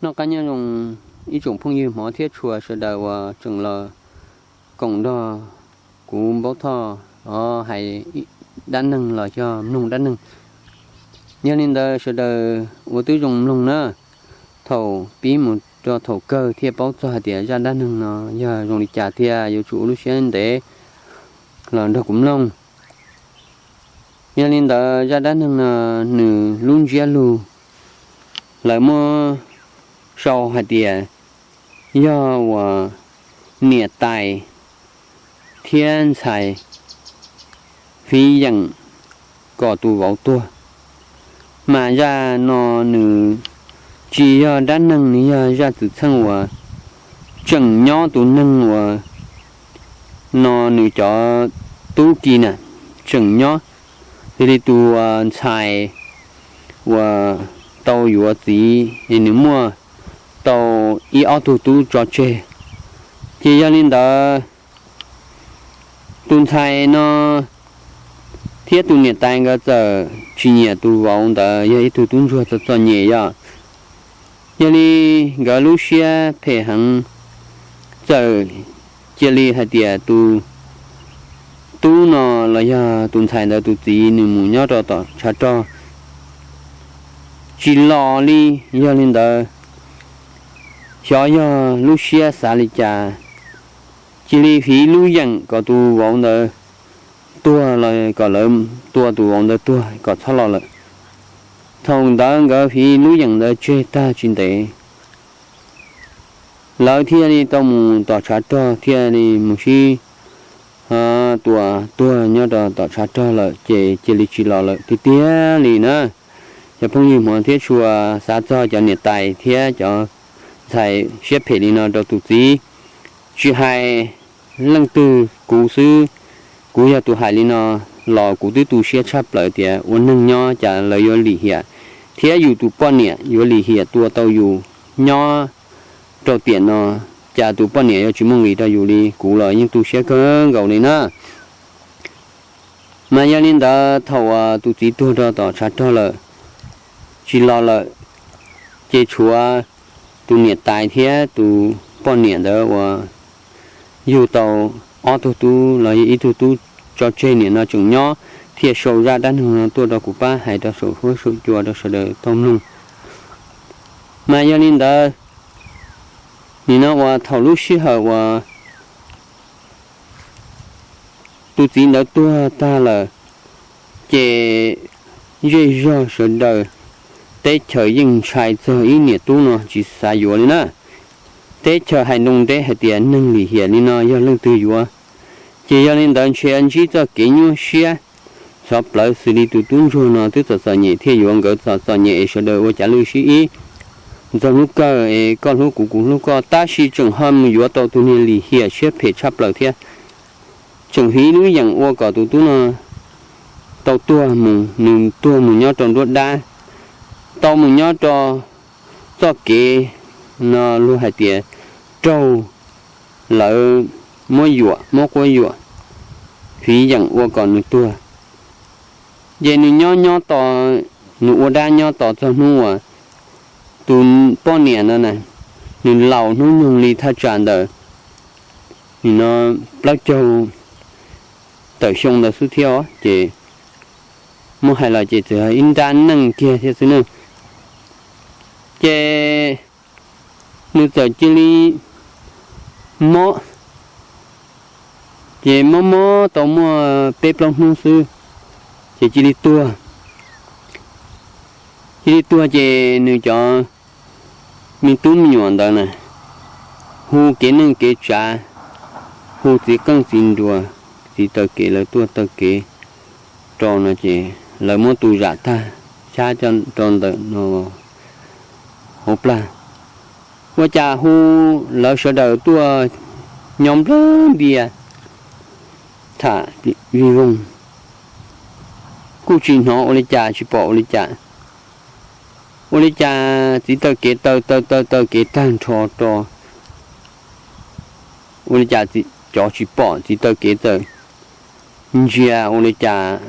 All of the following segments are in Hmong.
Noj qab nyob zoo ib tsoom phooj ywg hmov thiab tshua sawv daws uas tseem los koom nrog kuv Npaub Thoj hais dab neeg los yog mloog dab neeg. Yog li ntawd sawv daws ua tib zoo mloog na, thaum pib mus rau thaum kawg thiaj paub txog hais tias zaj dab neeg no yog zoo li cas thiab yuav tsum ua lub siab ntev los nrog kuv mloog. Yog li ntawd zaj dab neeg no nws lub ntsiab lus lawv muab sau hais tias yog uas niam tais thiab ntxhais fiv yeem kom tus vauv tuag. Mas zaj no nws tsis yog dab neeg, nws yog zaj txwm txheej uas tseem nyob tus neeg uas no nws cov tub ki na tseem nyob, yog li tus ntxhais uas tau yuav txiv es nws muaj tau ib ob tug tub tso tseg. Ces yog li ntawd tus ntxhais no thiab tus niam tais nkawd txawm tsis nyiam tus vauv ntawd yog ib tug tub ntsuag txom txom nyem yom. Yog li nkawd lub siab phem heev, txawm cia li hais tias tus tub no los yog tus ntxhais ntawd tus txiv nws mus nyob rau tom tshav rog tsis los li. Yog li ntawd xyov yog lub siab xav li cas, cia li fiv lub yeem kom tus vauv ntawd tuag los kom lawv tua tus vauv ntawd tuag kom txhob los lawm. Thaum ntawd nkawd fiv lub yeem ntawd tseg tag tsis ntev, lawv thiaj li tau mus tom tshav rog thiaj li mus sib tua tuag nyob rau tom tshav rog lawm ces cia li tsis los lawm tiag tiag li na. Cov phooj ywg hmov thiab tshua, xav txog cov niam tais thiab cov ntxhais siab phem li no rau tus txiv, tsis hais leej twg kuv xwb, kuv yog tus hais li no los kuv twb tu siab tshaj plaws tias ua neeg nyob cas lawv yuav lim hiam, thiab yus tus poj niam yuav lim hiam tua tau yus nyob rau tiam no, cas tus poj niam yuav tsis muaj nqis rau yus li, kuv los yeej tu siab kawg nkaus li na. Mas yog li ntawd thaum uas tus txiv tuag rau tom tshav rog lawm tsis los lawm, ces tshuav tus niam tais thiab tus poj niam ntawd uas yug tau ob tug tub los yog ib tug tub tso tseg niam no tseem nyob, thiaj sau zaj dab neeg no tuaj rau kuv pab hais rau saum huab saum cua rau sawv daws tau mloog. Mas yog li ntawd, nim no uas thaum lub sij hawm uas tus txiv ntawd tuag tag lawm, ces zej zog sawv daws teb chaws yeej ntshai txog ib niam tub no tsis xav yuav li na. Teb chaws hais ntoos nteb hais tias neeg lim hiam li no yog leej twg yuav. Ces yog li ntawd ntshe ntsib txoj kev nyuaj siab xov plawv xws li tus tub ntsuag no twb txom txom nyem thiaj yuav nkawd txom txom nyem es sawv daws ua cav lwj sib ib, ntxog hnub kawg es koj hlub kuv kuv hlub koj, tab sis tseem ho mus yuav tau tus niag lim hiam siab phem tshaj plaws thiab. Tseem fiv lub yeem ua kom tus tub no tau tuag mus, nws tuag mus nyob rau nruab dab, tau mus nyob rau txoj kev no luag hais tias raug lawv muab yuam, muab quab yuam, fiv yeem ua kom nws tuag. Ces nws nyob nyob tos, nws ua dab nyob tos txog hnub uas tus poj niam no na, nws laus hnub nyoog li thaj tsam ntawm nim no plaub caug tawm xyoo ntawd xwb thiab os. Ces muab hais los ces txawm ib nrab neej kiag thiab xwb ne. Ces nws txawm cia li mob, ces mob mob tau muaj peb plaub hnub xwb, ces cia li tuag. Cia li tuag ces nws cov me tub me nyuam ntawd na, hu kev neej kev tsav, hu txiv qeej txiv nruas, txiv taw kev lawv tuaj taw kev rau no ces lawv muab tus zam tag, xyab rau ntawm no hauv plag. Ua cas hu lawv sawv daws tuaj nyo nplawg ntia tham vij voog, kuj tsis hnov ua li cas tsis pom ua li cas. Ua li cas txiv taw kev taw taw taw taw kev tag nrho rau, ua li cas cov tsis pom txiv taw kev txawm ntsia ua li cas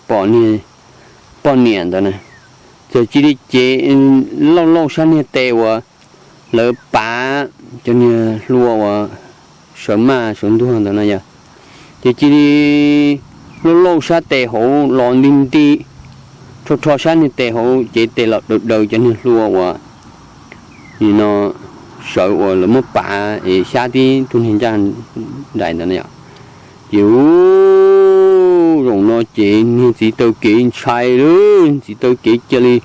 pom niag poj niam ntawd na, txawm cia li cev lauj lauj sab niag tes uas lawv pav cov niag hlua uas sawv maj sawv ntuag ntawd no yog, ces cia li lauj lauj sab tes hauv los nti nti rho rho sab niag tes hauv ces tes los daws daws cov niag hlua uas nim no sawv uas lawv muab pav es xyab tib tug niag ncaj nraim ntawd no yom. Ces ub, zaum no ces niag txiv taw kev ntshai lawm, txiv taw kev cia li,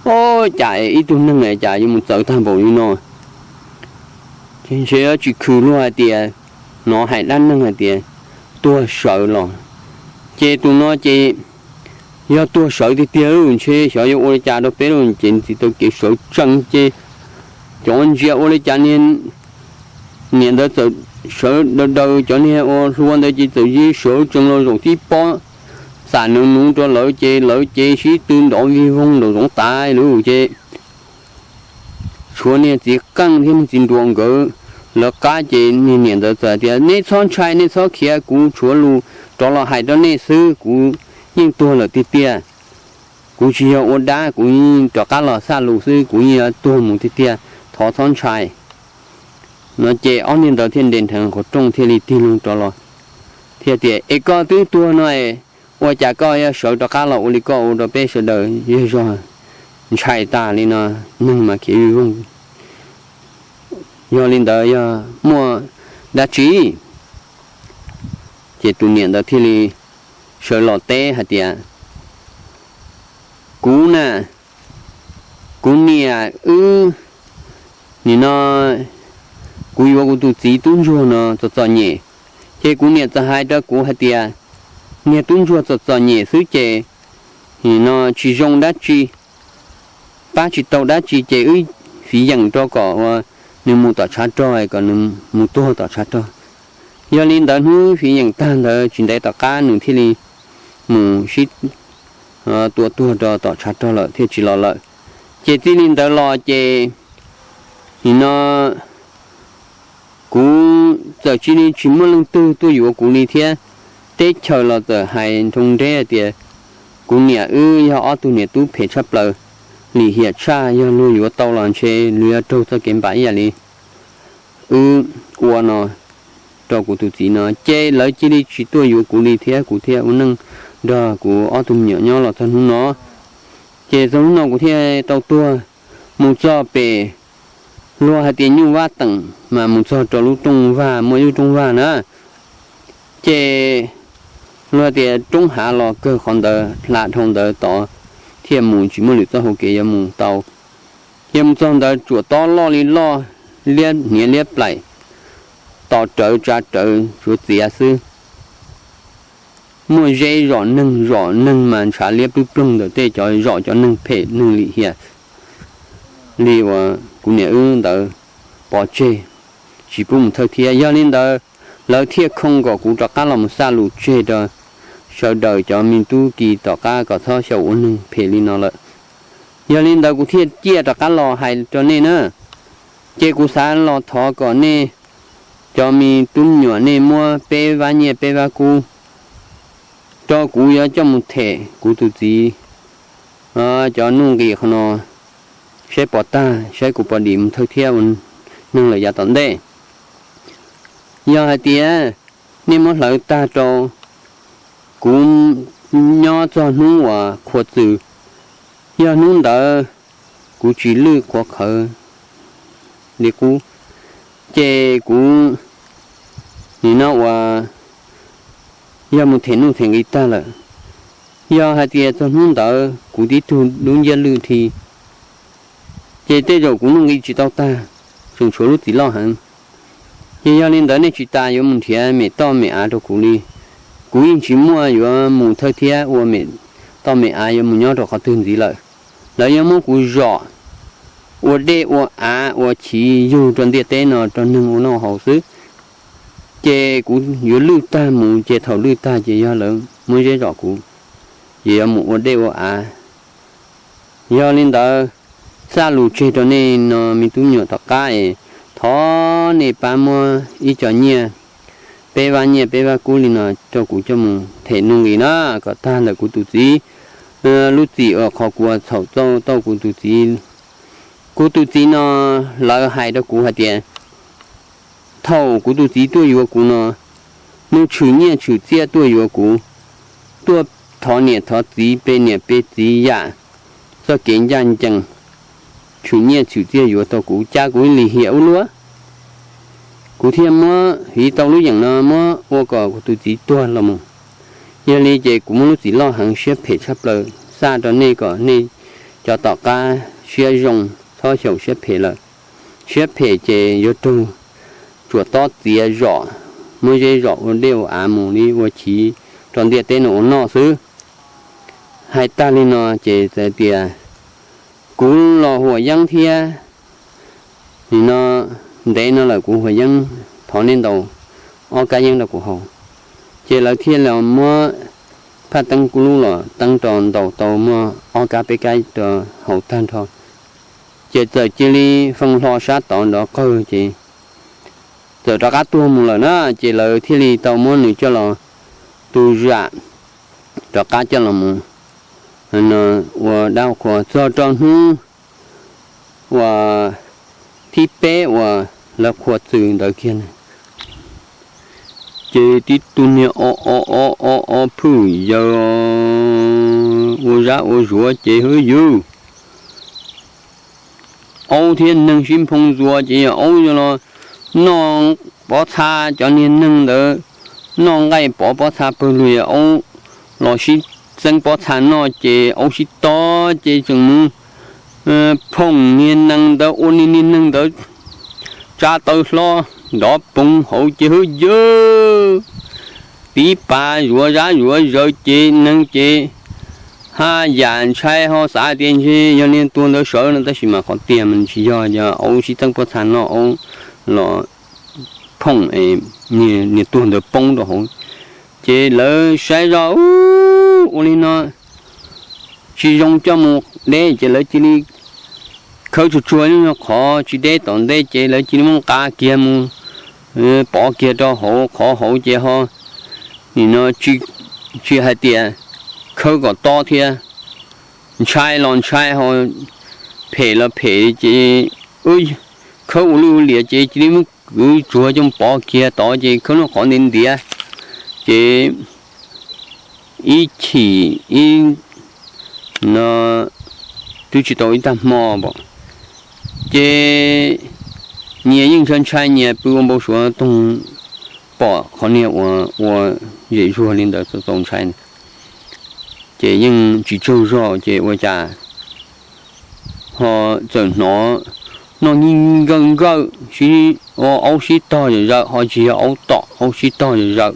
o, cas es ib tug neeg cas yuav mus txawv tag npaum li no. Ces ntshe tsis khwv luag hais tias, hnov hais dab neeg hais tias tuag sawv los, ces tus no ces yog tuag sawv tiag tiag, ntshe xyov yuav ua li cas rau peb lawm. Ces txiv taw kev sawv tsees ces cov ntsia ua li cas niag niam ntawd txawm sawv daws daws cov niag ua hlua ntawd ces txawm sawv tsees los zaum tib pob xam neev nuv rau lawv ces lawv ces sib tw nrov vij voog nraum zoov tas lawm ces tshuav niag txiv qeej thiab niag txiv nruas nkawd lawv qab ces niag niam ntawd txawm tias, nej txhob ntshai, nej txhob khiav, kuv tshuav lus rov los hais rau nej xwb, kuv yeej tuag lawm tiag tiag. Kuv tsis yog ua dab, kuv yeej rov qab los xaj lus xwb, kuv yeej yuav tuag mus tiag tiag, thov txhob ntshai. No ces ob niag ntawd thiaj nres nrheev qhov rooj thiaj li tig loo rov los, thiaj tias, es koj twb tuag no es ua cas koj yuav sawv rov qab los ua li koj ua rau peb sawv daws zej zog ntshai tas li no? Neeg mas khiav vij voog, yog li ntawd yog muaj dab tsi? Ces tus niam ntawd thiaj li sawv los teb hais tias, kuv na, kuv niam wb, nim no kuv yuav kuv tus txiv tub ntsuag no txom txom nyem, ces kuv niam txawm hais rau kuv hais tias, niag tub ntsuag txom txom nyem xwb ces nim no tsis zoo dab tsi, pab tsis tau dab tsi ces wb fiv yeem rau kom ua nws mus tom tshav rog, kom nws mus tuag tom tshav rog. Yog li ntawd hnub fiv yeem tag ntawd tsis ntev tom qab nws thiaj li mus sib tua tuag rau tom tshav rog lawm thiaj tsis los lawm. Ces txij li ntawd los ces nim no kuv txawm cia li tsis muaj leej twg tuaj yuav kuv li thiab. Teb chaws los txawm hais nroo nreb hais tias kuv niam wb yog ob tug niam tub phem tshaj plaws, lim hiam tshaj, yog luag yuav tau los ntshe luag yuav raug txoj kev npam ib yam li wb ua no rau kuv tus txiv no. Ces lawv cia li tsis tuaj yuav kuv li thiab, kuv thiaj ua neej nrog kuv ob tug me nyuam nyob los txog hnub no. Ces txog hnub no kuv thiaj tau tuag mus txog pem, luag hais tias Nyuj Vaj Teem mas mus txog rau lub rooj vag, muaj ib lub rooj vag na. Ces luag tias roob hav los kawg qhov ntawd, hla dhau ntawd tod thiaj mus, tsis muaj lwm txoj hau kev yuav mus tau. Yog mus txog ntawd tsuam tob loj li loj, liab hniav liab plaim, tos rawv tsa rawv tsuav txiav xwb. Muaj zeb zom neeg, zom neeg mas ntshav liab ploog ploog ntawm tej cov zom cov neeg phem neeg lim hiam li uas kuv niam wb ntawd pov tseg, tsis pub mus thawj thiab. Yog li ntawd, lawv thiaj khooj kom kuv rov qab los mus xaj lus tseg rau sawv daws cov me tub ki tom qab kom txhob xyaum ua neeg phem li no lawm. Yog li ntawd kuv thiaj ciaj rov qab los hais rau nej na. Ces kuv xav los thov kom nej cov me tub me nyuam nej muab peb vab nyiaj peb vab kub rau kuv yuav coj mus them kuv tus txiv cov nuj nqis qhov no, saib pov tag, saib kuv pov dim mus thawj thiab ua neeg lawm yav tom ntej. Yog hais tias nej muab hlawv tag rau kuv nyob txog hnub uas qhuav txws, yog hnub ntawd kuv tsis lwj qhuav qhawv li qub, ces kuv nim no uas yog mus them nuj them nqi tag lawm. Yog hais tias txog hnub ntawd kuv tib tug dub nciab lwj dhi, ces tej zaum kuv nuj nqi tsis tau tag, tseem tshuav lub txim loj heev. Ces yog li ntawd nej tsis tas yuav mus nrhiav mem toj mem av rau kuv li. Kuv yeej tsis muaj yuav mus thawj thiab ua mem toj mem av yuav mus nyob rau qhov twg ntxiv lawm. Lawv yuav muab kuv zom ua dej ua av ua chiv yug rau ntiaj teb no rau neeg ua noj haus xwb. Ces kuv yuav lwj tag mus, ces thaum lwj tag ces yog lawv muab zeb zom kuv, ces yuav mus ua dej ua av. Yog li ntawd, xaj lus tseg rau nej no me tub me nyuam tom qab es thov nej pab muab ib co nyiaj, peb vab nyiaj peb vab kub li no rau kuv coj mus them nuj nqis na, kom tag ntawm kuv tus txiv lub txim uas qhov kuv ua txhaum txauj tau kuv tus txiv Kuv tus txiv no, lawv hais rau kuv hais tias thaum kuv tus txiv tuaj yuav kuv no, nws tshwm nyiaj tshwm txiaj tuaj yuav kuv, tuaj thov niam thov txiv pe niam pe txiv yam txoj kev ncaj ncees, tshwm nyiaj tshwm txiaj yuav tau kuv, cas kuv li hiam ua luaj. Kuv thiaj muab hais tau lub yeem no muab ua kom kuv tus txiv tuag los mus. Yog li ces kuv muaj lub txiv loj heev siab phem tshaj plaws, xa rau nej kom nej cov tom qab siab zoo, txhob xyaum siab phem lawm. Siab phem ces yuav raug tsuam tob txiav zom, muab zeb zom ua dej ua av mus li ua chiv rau ntiaj teb no ua noj xwb. Hais tag li no ces txawm tias kuv los huam yeeb thiab. Nim no ntev no lawm kuv huam yeeb, thov nej ntaus ob kab yeeb rau kuv haus. Ces lawv thiaj los muab phaj teeb kuv lub los teeb rau ntaus tau muaj ob kab peb kab rau haus tag nrho. Ces txawm cia li foo hlo sab tod nrov qawg ces txawm rov qab tuag mus lawm na. Ces lawv thiaj li tau muab nws coj los tu zam, rov qab coj los mus ua dab qhua txog rau hnub uas thib peb uas lawv qhua txws ntawd kiag na. Ces tib tug niag o o o o o phwj yaws ua zab ua zuav ces hwb yug, aub thiab neeg sib nphoo ntxuas ces yog aub yog los noj pob txha, cov niag neeg ntawd noj nqaij pov pob txha pawg lug, yog aub los sib txeeb pob txha noj ces aub sib tog ces tseem mus phoom niag neeg ntawd, ua niag niag neeg ntawd tsa taw hlo nrov poog hauv ces hwb yawg, tib pas zuav zab zuav zawv ces neeg ces haj yam ntshai ho xav tias ntshe yog niag tuag ntawd sawv no, tab sis mas qhov tiag mas nws tsis yog, yog aub sib txeeb pob txha noj aub los phoom niag tuag ntawd poob rau hauv. Ces lawv saib zoj ua li no tsis zoo coj mus deb ces lawv cia li khawb tsuag tsuag nyob qhov tsis deb tom ntej ces lawv cia li muab nqa kiag mus pov kiag rau hauv qhov hauv ces ho nim no tsis hais tias khawb kom tob thiab, ntshai los ntshai ho phem los phem ces khawb ua luj ua liam ces cia li muab kwv tsuag coj pov kiag tod ces khawb noj qhov ntiav ntiav ces ib chim ib no twb tsis tau ib tag hmo pom, ces nyias yeej ntshai ntshai, nyias pw ua npau suav toog pom qhov niag uas ua zem zuag li ntawd txaus ntshai, ces yeej tsis tsaug zog ces ua cas ho txawm hnov noj nyiv nkawj nkawj, aub sib tog zawm zawm, ho tsis yog aub tom, aub sib tog zawm zawm.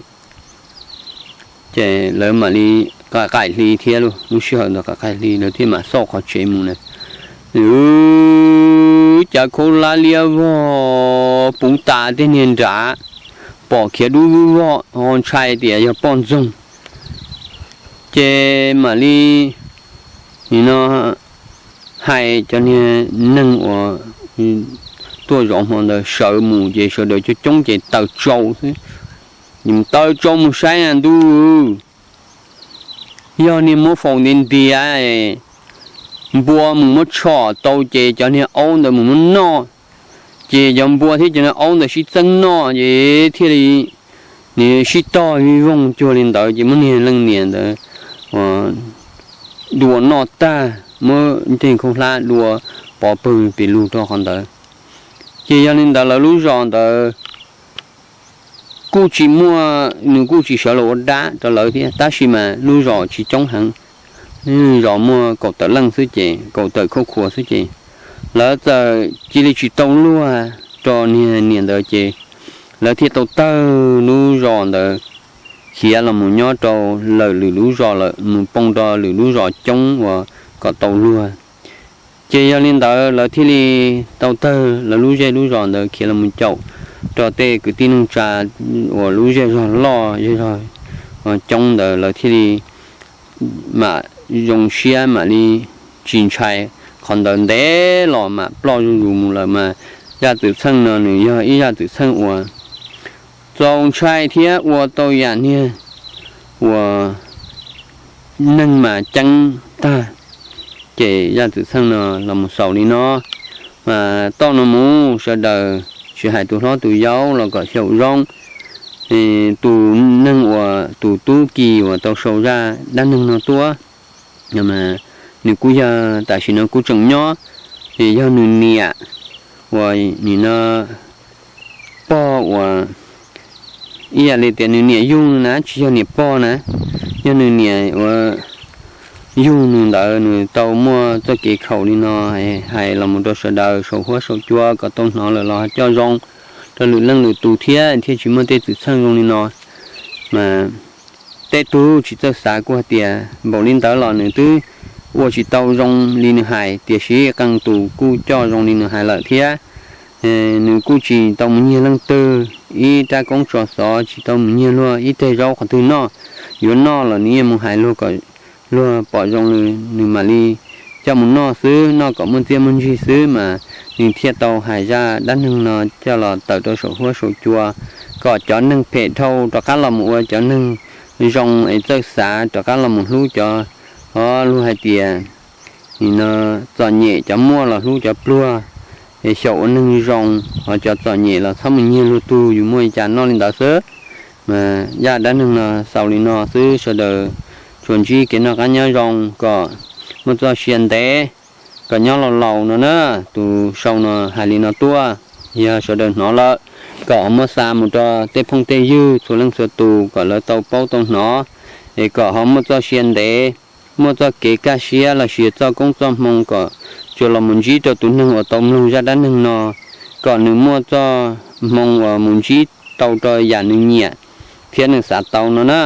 Ces lawv mam li, qaim qaim hli thiab, lub sij hawm ntawd qaim qaim hli lawv thiaj mam xauj qhov tsev mus na. Cas khaub hlab liab vog puv tas tej niag nrad, pom khiav dub vog ho ntshai tias yog poj ntxoog. Ces mam li nim no hais cov niag neeg uas tuaj zov hmo ntawd sawv mus ces sawv daws coob coob ces taws tsau xwb. Taws tsau mus saib na ntuj, yog niag muab faus ntiav ntiav, npua mus muab tshom tau ces cov niag aub ntawd mus muab noj, ces cov npua thiab cov niag aub ntawd sib txeeb noj ces thiaj li sib tog vij voog cuag li ntawd ces muab niag leej niam ntawd dua noj tag, muab ncej khaub hlab dua pov pawg pes lug rau qhov ntawd. Ces yog li ntawd lawv lub zos ntawd kuj tsis muaj, nws kuj tsis sawv los ua dab rau lawv thiab, tab sis mas lub zos tsis coob heev, zos muaj kaum tawm leej xwb ces, kaum tawm khub khua xwb ces lawv txawm cia li tsis tau luag rau niag niam ntawd ces lawv thiaj tau tawg lub zos ntawd khiav los mus nyob rau lawm lwm lub zos lawm, mus poob rau lwm lub zos coob uas kom tau luag. Ces yog li ntawd lawv thiaj li tau tawg lawv lub zej lub zos ntawd khiav los mus caum rau tej kwv tij neej tsa uas lub zej zog loj zej zog coob ntawd, lawv thiaj li mam zoo siab mam li tsis ntshai qhov ntawd ntev los mam ploj zuj zus mus lawm mas. Zaj txwm txheej no nws yog ib zaj txwm txheej uas txaus ntshai thiab ua tau yam niag uas neeg mas ceeb tag. Ces zaj txwm txheej no los mus xaus li no. Mas toj no mus sawv daws, tsis hais tus hlob tus yau los kom xyaum zoo, tus neeg uas tus tub kis uas tau sau zaj dab neeg no tuaj, nws kuj yog tam sim no kuj tseem nyob, yog nws niam uas nim no pog uas ib yam li tias nws niam yug na, tsis yog niam pog na, yog nws niam uas yug nws ntawd nws tau muaj txoj kev khaum li no hais los mus rau sawv daws saum huab saum cua kom tau hnov lawm los coj zoo rau lwm leej lwm tus thiab thiaj tsis muaj tej txwm txheej zoo li no. Mas tej tug tsis txawj xav kuj hais tias npaum li ntawd los nws twb ua tsis tau zoo li nws hais, tiam sis qee tus kuj coj zoo li nws hais lawm thiab. Nws kuj tsis tau mus nyiag leej twg ib rab koob tso xov, tsis tau mus nyiag luag ib teg zaub qhov twg noj. Yuav noj los nws yeej mus hais luag kom luag pom zoo li nws mam li coj mus noj xwb, noj kom muaj txiaj muaj ntsig xwb mas nws thiaj tau hais zaj dab neeg no coj los tawm rau saum huab saum cua, kom cov neeg phem dhau rov qab los mus ua cov neeg zoo es txawj xav, rov qab los mus hlub cov, ho luag hais tias nim no txom nyem, cov muaj los hlub cov pluag, es xyaum ua neeg zoo, ho cov txom nyem los txhob mus nyiag luag tug, yus muaj li cas noj li ntawd xwb. Mas zaj dab neeg no xaus li no xwb, sawv daws tsuas ntsib kev noj qab nyob zoo kom muaj txoj sia ntev, kom nyob laus laus no na. Tus sau no hais li no tuaj, yog sawv daws hnov lawm kom ho muab xa mus rau tej phooj tej ywg txhua leej txhua tus kom lawv tau paub tau hnov, es kom ho muaj txoj sia ntev, muaj txoj kev kaj siab los sis txoj koob txoj hmoo kom tsuas los mus ntsib rau tus neeg uas tau mloog zaj dab neeg no, kom nws muaj txoj hmoo uas mus ntsib tau rau yam nws nyiam thiab nws xav tau no na.